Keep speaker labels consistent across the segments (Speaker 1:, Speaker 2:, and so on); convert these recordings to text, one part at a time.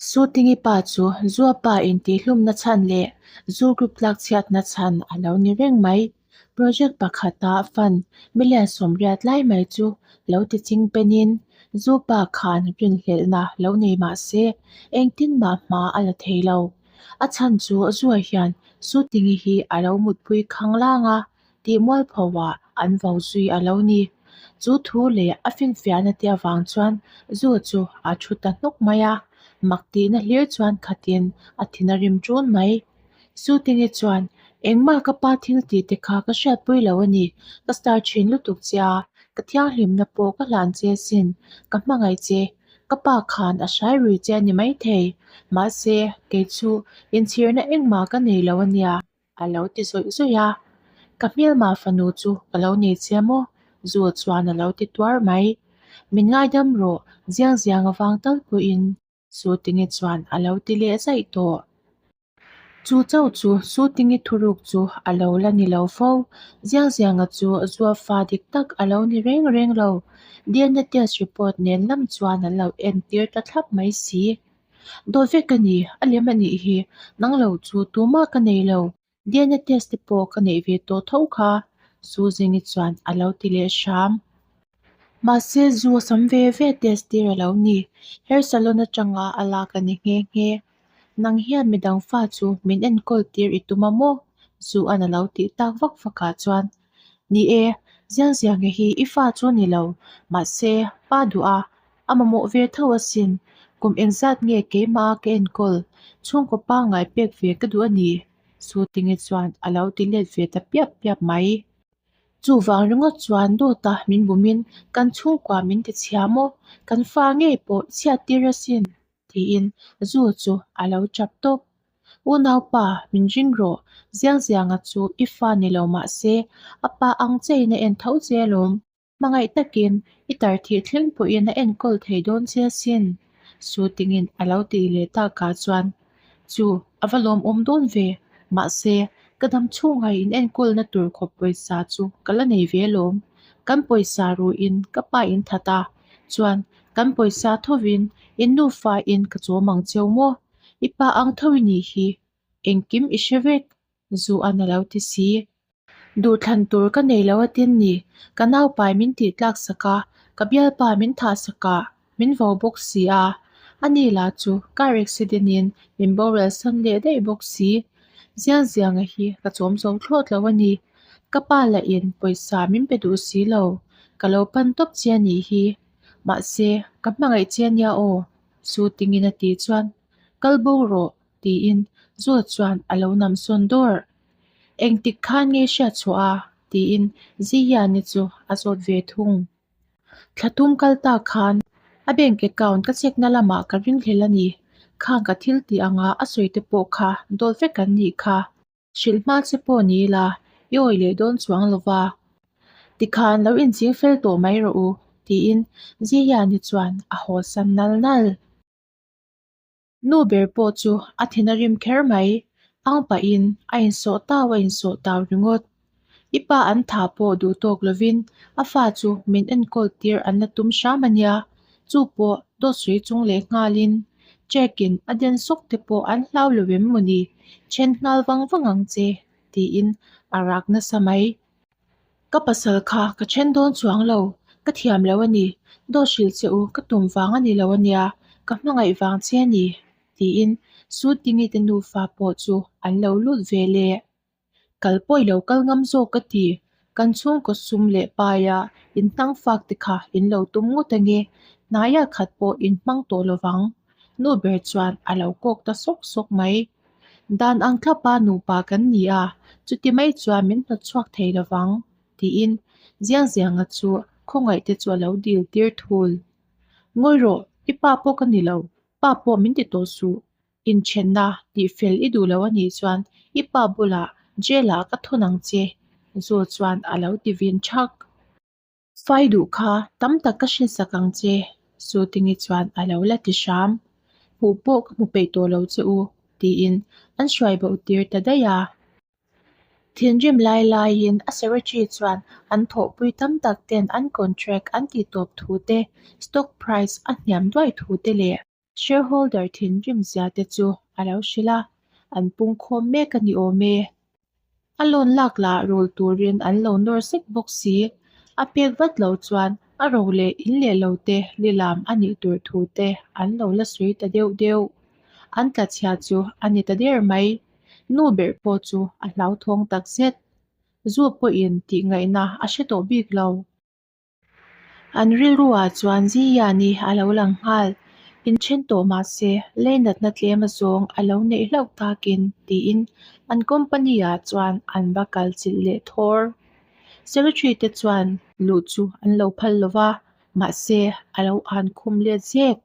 Speaker 1: Sutingi pa chu Zuapa intihhlumna chhan leh zu group tlakchhiatna chhan a lo ni reng mai. Project pakhata fund million 80 lai mai chu lo ti ching penin zu pa khan rinhlelhna lo nei mah se engtin mah hma a la thei lo. A chhan chu Zua hian Sutingi hi a lo mutpui khanglang a, tih mualphoah an vo zui a lo ni. Chu thu leh a finfiahna te avang chuan zu chu a thu ta hnawk mai a, mak tihna hlir chuan khatin a thin a rim ṭun mai. Sutingi chuan, Engmah ka pa thil tih te kha ka hriatpui lo a ni, ka star ṭhin lutuk che a, ka thianghlimna pawh ka hlan che asin, ka hmangaih che, ka pa khan a hrai rui che a ni maithei, mahse kei chu inchhirna engmah ka nei lo a nia. A lo ti zawih zawih a, Ka hmelma fanu chu ka lo nei che maw? Zu chuan a lo ti tuar mai. Min ngaidam rawh, ziang ziang avang tal pawhin Su Tingi chuan a lo ti leh zaih tawh. Chu chauh chu Su Tingi thuruk chu a lo la ni lo fo. Ziang zianga chu zua fa dik tak a lo ni reng reng lo. DNA test report nen lam chuan an lo entir ta thlap mai si. Dawt vek ka ni, a lem a nih hi, nang lo chu tumah ka nei lo, DNA test te pawh ka neih ve tawh tho kha, Suzingi chuan a lo ti leh hram. Mahse zu a sam ve ve test tir a lo ni, hair salon atanga a lak a ni nghe nghe. Nang hian midang fa chu min enkawl tir i tum a maw? Zu an a lo tih tak vak vak ah chuan, Ni e, ziang ziang hi i fa chu ni lo, mahse pa duh a, A mamawh ve tho asin, kum engzat nge keimah ka enkawl, chhungkaw pangngai pek ve ka duh a ni, Sutingi chuan a lo ti let ve ta piap piap mai. Chuvang ringawt chuan dawta min bumin kan chhungkua min ti chhia maw, kan fa ngei pawh chhiat tir asin, tiin zu chu a lo chap tawp. Unaupa, min ring rawh, ziang zianga chu i fa ni lo mah se, a pa ang chein a en tho che alawm. Hmangaih takin i tar thih thleng pawhin a enkawl thei dawn che asin, Sutingin a lo tih leh takah chuan chu a va lawmawm dawn ve, mahse ka dam chhunga in enkawlna tur khawp pawisa chu ka la nei ve alawm, kan pawisa ruin ka pa in that a, chuan kan pawisa thovin in nufa in ka chawm ang cheu maw, i pa ang tho i nih hi, engkim i hre vek, zu an a lo ti si. Duhthlan tur ka nei lo atin ni, ka naupai min tih tlak sak a, ka bialpa min thah sak a, min vo bawk si a. Ani lah chu car accident in min boral san leh daih bawk si. Ziang zianga hi ka chawm zo thlawt lo a ni. Ka pa lah in pawisa min pe duh si lo, ka lo pan tawp che a nih hi. Mahse, ka hmangaih che ania aw, chu tingin a tih chuan, Kal bo rawh, tiin Zawt chuan a lo nam sawn dawr. Engtik khan nge hriat chhuah a? tiin Zihiani chu a zawt ve thung. Thla tum kal ta khan a bank account ka check na lamah ka ringhlel a ni. Khang ka thil tih anga a sawi te pawh kha dawt vek an nih kha. Hrilh hma che pawh ni ila i awi leh dawn chuang lo va. Tikhan lo inching fel tawh mai rawh u, tiin Zihiani chuan a haw san nal nal. Nu ber pawh chu a thin a rim kher mai, ang pahin a insawh tau a insawh tau ringawt. I pa an tha pawh duh tawk lovin a fa chu min enkawl tir an la tum hram a nia, chu pawh dawt sawi chung leh nghalin check in a den sawk te pawh an hlau lo em mawni, then nghal vang vang ang che, tiin a rak nasa mai. Ka pasal kha ka then dawn chuang lo, ka thiam lo a ni, dawt hrilh che u ka tum vang a ni lo a nia, ka hmangaih vang che a ni, tiin Sutingi te nufa pawh chu an lo lut ve leh. Kal pawi lo kal ngam zawk ka ti, kan chhungkaw sum leh paia in hnang fak te kha in lo tum ngawt ange, hnaiah khat pawh in hmang tawh lo vang, nu ber chuan a lo kawk ta sawk sawk mai. Dan ang thlapa nupa kan ni a, chuti mai chuan min hnawt chhuak thei lo vang, tiin Ziang Zianga chu khawngaih te chu a lo dil tir thul. Ngawi rawh, i pa pawh ka ni lo, pa pawh min ti tawh suh. Inthenna tih fel i duh lo a nih chuan i pa bulah jail ah ka thawn ang che, Zu chuan a lo ti vin thak. Fai duh kha tam tak ka hrinsak ang che, Sutingi chuan a lo la ti hram. Hmuh pawh ka hmu peih tawh lo che u, tiin an hruai bo tir ta daih a. Thinrim lai laiin a secretary chuan an thawhpui tam tak ten an contract an tih tawp thu te, stock price a hniam duai thu te leh. Shareholder thinrim zia te chu a lo hrilh a, an pungkhawm mek a ni awm e. A loan lak lah rul turin an lo nawr sek bawk si. A pek vat lo chuan a ro leh in leh lo te lilam a nih tur thu te an lo la sawi ta deuh deuh. An tlachhia chu a ni ta der mai. Nu ber pawh chu a hlauthawng tak zet. Zu pawhin tih ngaihna a hre tawh bik lo. An rilruah chuan Ziyani a lo lang nghal. Inthen tawh mah se, leinatna tlem azawng a lo neih hlauh takin tiin an company-ah chuan an va kal chilh leh thawr. Secretary te chuan luh chu an lo phal lo va, mahse a lo an khum let zek.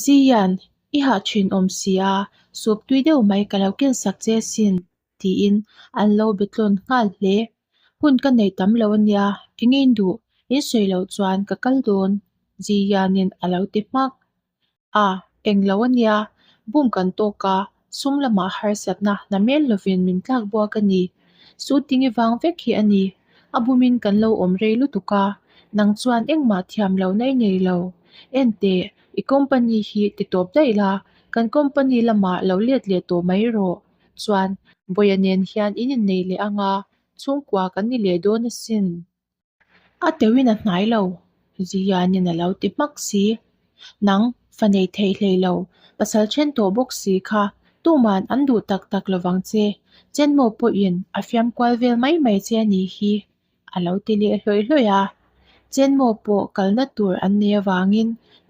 Speaker 1: Ziyan, i hah thin awm si a, sup tui deuh mai ka lo ken sak che sin. tiin an lo be tlawn nghal hle. Hun ka nei tam lo ania, eng in duh? In sawi loh chuan ka kal dawn, Ziyianin a lo ti hmak. A, eng lo ania, bum kan tawk a, sum lamah harsatna na mel lovin min tlak buak a ni. Shooting i vang vek hi a ni, a bumin kan lo awm rei lutuk a, nang chuan engmah thiam lo na i nei lo. Enteh, i company hi ti tawp daih la, kan company lamah lo let leh tawh mai rawh. Chuan Bawia nen hian in innei leh ang a, chhungkua kan ni leh dawn asin. A teuhin a hnai lo, Zianin a lo ti hmak si. Nang, fa nei thei hlei lo, pasal then tawh bawk si kha tuman an duh tak tak lovang che, Chenmaw pawhin a fiam kual vel mai mai che a nih hi, a lo ti leh hlawih hlawih a. Chenmaw pawh kalna tur an nei avangin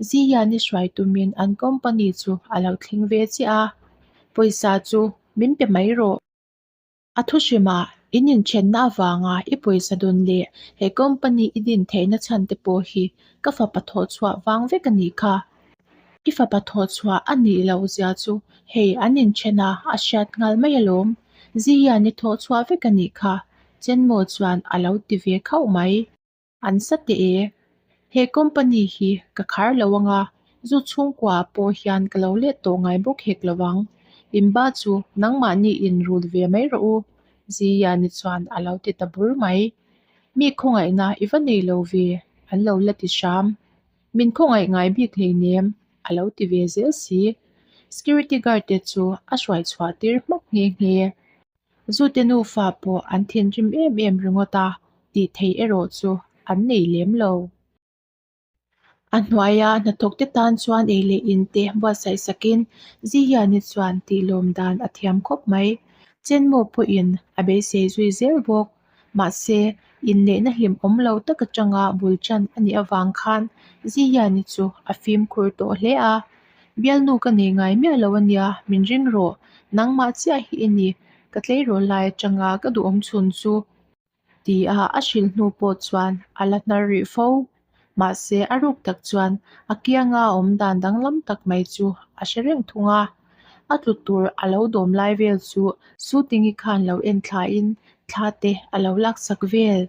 Speaker 1: Ziani hruai tumin an company chu a lo thleng ve chiah a, Pawisa chu min pe mai rawh. A thu hrimah in inthenna avanga i pawisa dawn leh he company i din theihna chhan te pawh hi ka fapa thawh chhuah vang vek a nih kha. I fapa thawh chhuah a nih loh zia chu hei an inthen a, a hriat nghal mai alawm. Zihian i thawh chhuah vek a nih kha. Chenmaw chuan a lo ti ve khauh mai. An sa teh e. He company hi ka khar lo anga, zu chhungkua pawh hian ka lo let tawh ngai bawk hek lo ang. Inba chu nangmahni in rul ve mai rawh u, Ziyani chuan a lo ti ta bur mai. Mi khawngaihna i va nei lo ve, an lo la ti hram. Min khawngaih ngai bik hleinem, a lo ti ve zel si. Security guard te chu a hruai chhuah tir hmak nghe nghe. Zute nufa pawh an thinrim em em ringawt a, tih theih erawh chu an nei lem lo. A hnuaia hnathawkte tan chuan ei leh in te buatsaih sakin Zihiani chuan tihlawm dan a thiam khawp mai. Chenmaw pawhin a beisei zui zel bawk. Mahse, inneihna hlim awm lo tak atanga bul tan a nih avang khan Zihiani chu a fimkhur tawh hle a. Bialnu ka nei ngai miah lo ania, min ring rawh. Nangmah chiah hi i ni, ka tleirawl lai atanga ka duhawm chhun chu. Tia a hrilh hnu pawh chuan a la hnar rih fo. Mahse, a ruk tak chuan a kianga a awm dan danglam tak mai chu a hre reng thung a. A tlu tur a lo dawm lai vel chu Sutingi khan lo en thlain thla te a lo laksak vel.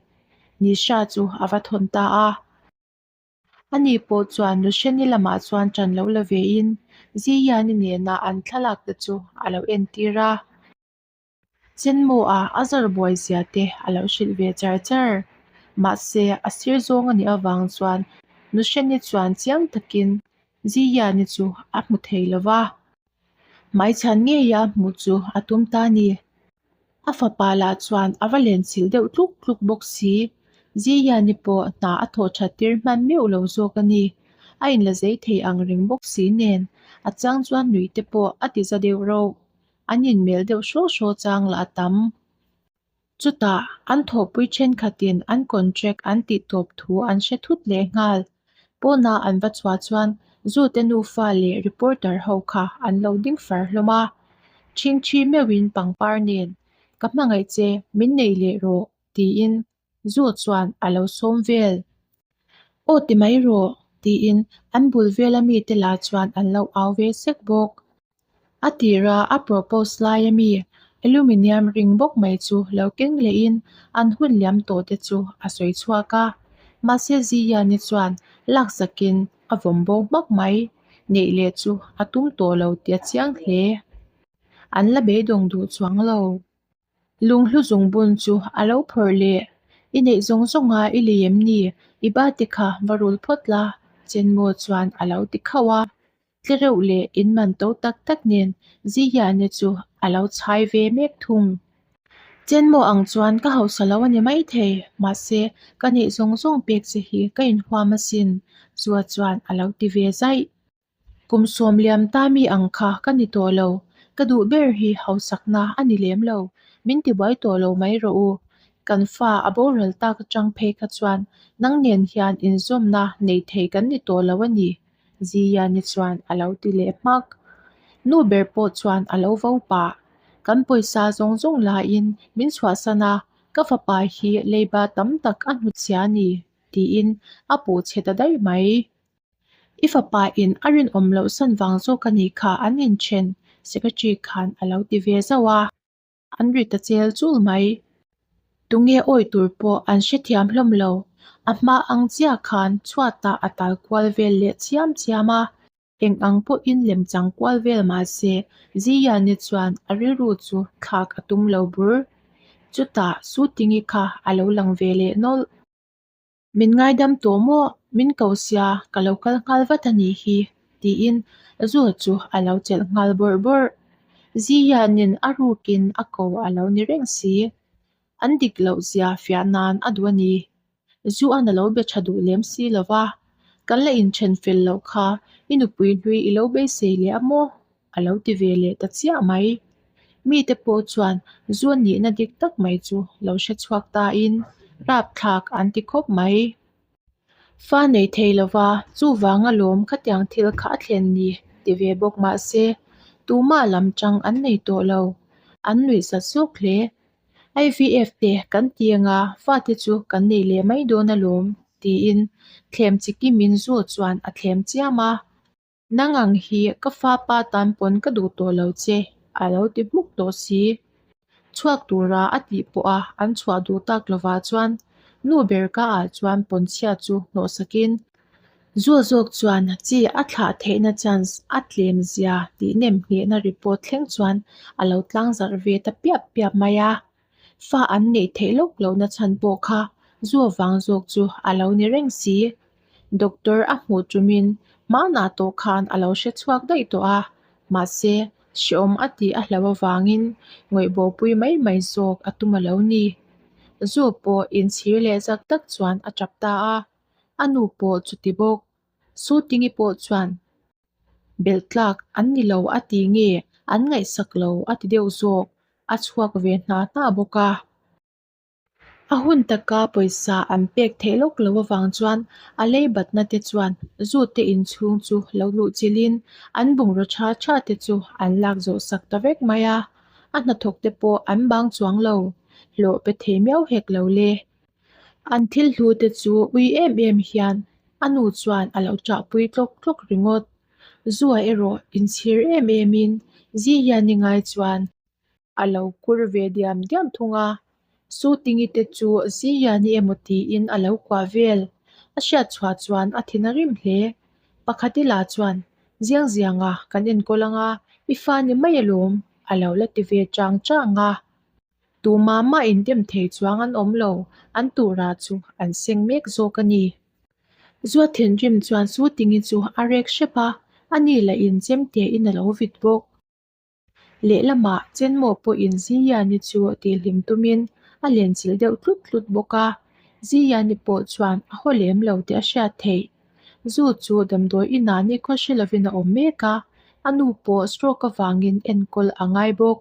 Speaker 1: Nisha chu a va thawn ta a. Ani pawh chuan Lusheni lamah chuan ṭan lo la vein Ziyani nena an thlalak te chu a lo entir a. Chenmaw-ah a zar buai zia te a lo hrilh ve char char. Mahse, a sir zawng a nih avang chuan Lusheni chuan chiang takin Ziyani chu a hmu thei lo va. Hmaichhan ngeia hmuh chu a tum ta a ni. A fapa lah chuan a va lenchilh deuh tluk tluk bawk si. Ziyani pawh hna a thawh that tir hman meuh lo zawk a ni. A inla zei thei ang reng bawk si nen, a chang chuan nuih te pawh a ti za deuh rauh. An inmelh deuh hraw hraw chang lah a tam. Chutah, an thawhpui thenkhatin an contract an tih tawp thu an hre thut leh nghal. Pawnah an va chhuah chuan Zute nufa leh reporter ho kha an lo ding far hlawm a. Chhingchhi meuhin pangpar nen, Ka hmangaih che, min nei leh rawh, tiin Zu chuan a lo sawm vel. Aw ti mai rawh, tiin an bul vela mite lah chuan an lo au ve sek bawk. A tira a propose lai ami aluminium ring bawk mai chu lo keng lehin an hun liam tawh te chu a sawi chhuak a. Mahse Ziyani chuan laksakin a vawm bo hmak mai. Neih leh chu a tum tawh lo tih a chiang hle. An la beidawng duh chuang lo. Lunghlu zungbun chu a lo phawrh leh, I neih zawng zawnga i lei em ni? I ba te kha va rul phawt la, Chenmaw chuan a lo ti khauh a. Tlereuh leh in man to tak tak nen Zihiane chu a lo chhai ve mek thung. Chenmaw ang chuan ka hausa lo a ni maithei, mahse ka neih zawng zawng pek che hi ka inhuam asin, Zua chuan a lo ti ve zaih. Kum sawm liam ta mi ang kha ka ni tawh lo, ka duh ber hi hausakna a ni lem lo, min tibuai tawh lo mai rawh u. Kan fa a boral tak atang phei kha chuan nang nen hian inzawmna nei thei kan ni tawh lo a ni, Ziyani chuan a lo ti leh hmak. Nu ber pawh chuan a lo vo pah. Kan pawisa zawng zawng laiin min chhuahsan a, ka fapa hi leiba tam tak a hnutchhia a ni, tiin a puh chhe ta daih mai. I fapa in a rinawm loh san vang zawk a nih kha an inthen, Secretary khan a lo ti ve zauh a. An ri ta chel chul mai. Tunge awi tur pawh an hrethiam hlawm lo. A hma ang chiah khan chhuatah a tal kual vel leh chiam chiam a. Eng ang pawhin lemchang kual vel mah se, Ziyani chuan a rilru chu thlak a tum lo bur. Chutah Sutingi kha a lo lang ve leh nawlh. Min ngaidam tawh maw? Min ko sia, ka lo kal nghal vat a nih hi, tiin Zul chu a lo chelh nghal bawrh bawrh. Zihianin a rukin a ko a lo ni reng si. An dik loh zia fiah nan a duh a ni. Zuan a lo be tha duh lem si lo va, Kan la inthen fel loh kha i nupui hlui i lo beisei leh a maw? A lo ti ve leh ta chiah mai. Mite pawh chuan zu nihna dik tak mai chu lo hre chhuak tain rapthlak an ti khawp mai. Fa nei thei lova chuvang alawm khatiang thil kha a thlen ni ti ve bawk mah se tumah lam chang an nei tawh lo. An nuih zat zawk hle. IVF te kan ti anga fate chu kan nei leh mai dawn alawm tiin thlem chikimin zu chuan a thlem chiam a. Nang ang hi ka fapa tan pawn ka duh tawh lo che, a lo ti hmuk tawh si. Chhuak tura a tih pawha an chhuah duh tak lovah chuan nu ber ka ah chuan pawnchhia chu hnawh sakin Zua zawk chuan chi a thlah theihna chance a tlem zia tih nem nghehna report thleng chuan a lo tlangzarh ve ta piap piap mai a. Fa an neih theih lawk lohna chhan pawh kha Zua vang zawk chu a lo ni reng si. Doctor a hmuh tumin hmanah tawh khan a lo hre chhuak daih tawh a, mahse hreawm a tih a hlauh avangin ngaihbawpui mai mai zawk a tum a lo ni. Zu pawh inchhir leh zak tak chuan a tap ta a, a nu pawh chuti bawk. Sutingi pawh chuan belh tlak an ni lo a ti nge an ngaihsak lo a ti deuh zawk, a chhuak ve hna hna bawk a. A hun taka pawisa an pek theih lawk lo avang chuan a lei batna te chuan zute inchhung chu lo luh chilhin an bungraw tha tha te chu an lak zawh sak ta vek mai a, a hnathawk te pawh an bang chuang lo, hlawh pe thei miau hek lo le. An thil hlu te chu ui em em hian a nu chuan a lo ṭahpui tlawk tlawk ringawt. Zua erawh inchhir em emin zi hian i ngai chuan A lo kur ve diam diam thung a, Sutingi te chu Ziyani emaw tiin a lo kuah vel. A hriat chhuah chuan a thin a rim hle. Pakhati lah chuan, Ziang zianga kan enkawl anga i fa ni mai alawm, a lo la ti ve chang chang a. Tumah mah indem thei chuang an awm lo, an turah chu an seng mek zawk a ni. Zua thinrim chuan Sutingi chu a rek hrep a, ani lah in chemte in a lo vit bawk. Lehlamah Chenmaw pawhin Ziyani chu tihhlim tumin a lenchilh deuh tlut tlut bawk a, Ziyani pawh chuan a haw lem lo tih a hriat theih. Zu chu damdawi inah nikhaw hre lovin a awm mek a, a nu pawh stroke avangin enkawl a ngai bawk.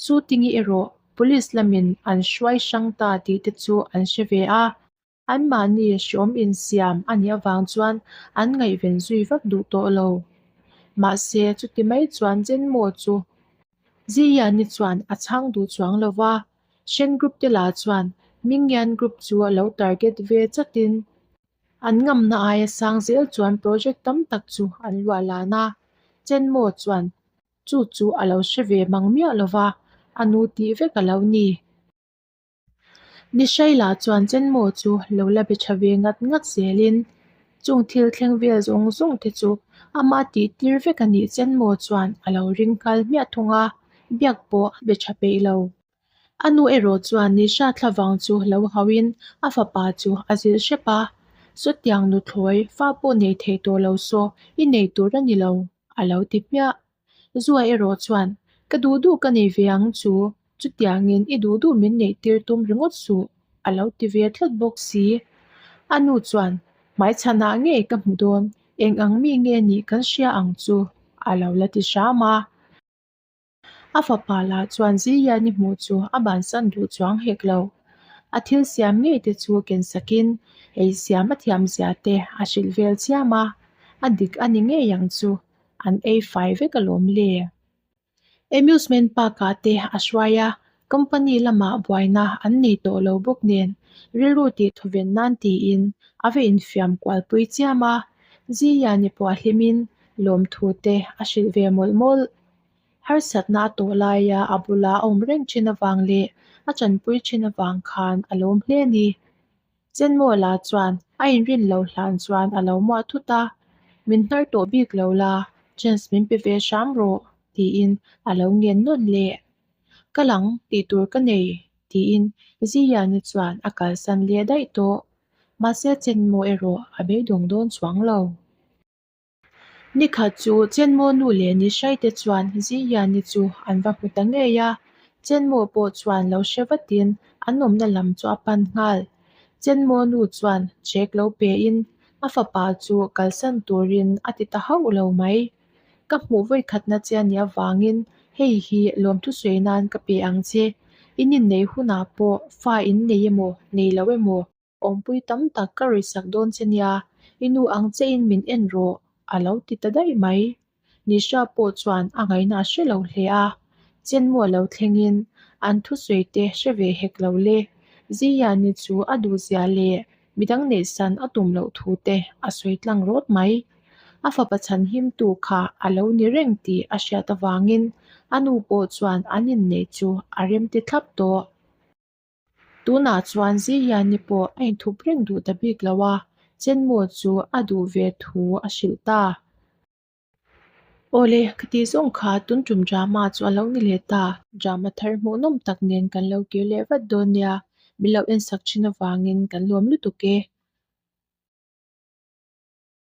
Speaker 1: Sutingi erawh police lamin an hruai hrang ta tih te chu an hre ve a, anmahni hreawm insiam a nih avang chuan an ngaihven zui vak duh tawh lo. Mahse, chuti mai chuan Zenmaw chu Ziyani chuan a chhang duh chuang lo va, Shen Group te lah chuan Mingyan Group chu a lo target ve chatin an ngamna aia sang zel chuan project tam tak chu an luah lan a, Chenmaw chuan chu chu a lo hre ve mang miah lo va, a nu tih vek a lo ni. Nishaila chuan Chenmaw chu lo la be tha ve ngat ngat zelin chung thil thleng vel zawng zawng te chu ama tih tir vek a nih Chenmaw chuan a lo ring nghal hmiah thung a, biak pawh a be tha peih lo. A nu erawh chuan Nisha thlavang chu lo hauhin a fapa chu a zilh hrep a, Sawtiang nuthlawi fa pawh nei thei tawh lo saw i nei tur a ni lo. a lo ti hmiah. Zua erawh chuan, Ka duh duh ka nei ve ang chu, chutiangin i duh duh min neih tir tum ringawt suh, a lo ti ve tlat bawk si. A nu chuan, Hmaichhanah ngei ka hmu dawn, eng ang mi nge nih kan hria ang chu, a lo la ti hram a. A fapa lah chuan Ziliani hmuh chu a bansan duh chuang hek lo. A thil siam ngei te chu ken sakin ei siam a thiam zia te a hrilh vel chiam a, a dik a ni ngei ang chu, an ei fai vek alawm le. Amusement park ah te a hruai a, company lamah buaina an nei tawh lo bawk nen rilru tih thawven nan tiin a va infiam kual pui chiam a, Ziliani pawh a hlimin lawmthu te a hrilh ve mawlh mawlh. Harsatna a tawh laia a bula a awm reng thin avang leh a tanpui thin avang khan a lawm hle a ni. Chenmawla chuan a inrin lo hlan chuan a lo muah thut a, Min hnar tawh bik lo la, chance min pe ve hram rawh, tiin a lo ngen nawn leh. Ka lang tih tur ka nei, tiin Ziyani chuan a kalsan leh daih tawh. Mahse Chenmaw erawh a beidawng dawn chuang lo. Nikhat chu Chenmaw nu leh Nishai te chuan Ziyani chu an va hmu ta ngei a, Chenmaw pawh chuan lo hre vatin an awmna lam chu a pan nghal. Chenmaw nu chuan check lo pein a fapa chu kalsan turin a ti ta hauh lo mai. Ka hmuh vawikhatna che a nih avangin hei hi lawmthu sawi nan ka pe ang che. In inneih hunah pawh fa in nei emaw nei lo emaw Awmpui tam tak ka ruisak dawn che nia, i nu ang chein min en rawh, a lo ti ta daih mai. Nisha pawh chuan a ngaihna a hre lo hle a, Chenmu a lo thlengin an thusawi te hre ve hek lo le. Ziyani chu a duhzia leh midang neihsan a tum loh thu te a sawi tlang rawt mai. A fapa chhanhimtu kha a lo ni reng tih a hriat avangin a nu pawh chuan an inneih chu a remti thlap tawh. Tunah chuan Ziyani pawh a inthup reng duh ta bik lo a, Chenmu chu a duh ve thu a hrilh ta. Awle, ka tih zawng kha tun tum drama chu a lo ni leh ta. Drama thar hmuhnawm tak nen kan lo kir leh vat dawn nia, min lo ensak thin avangin kan lawm lutuk e.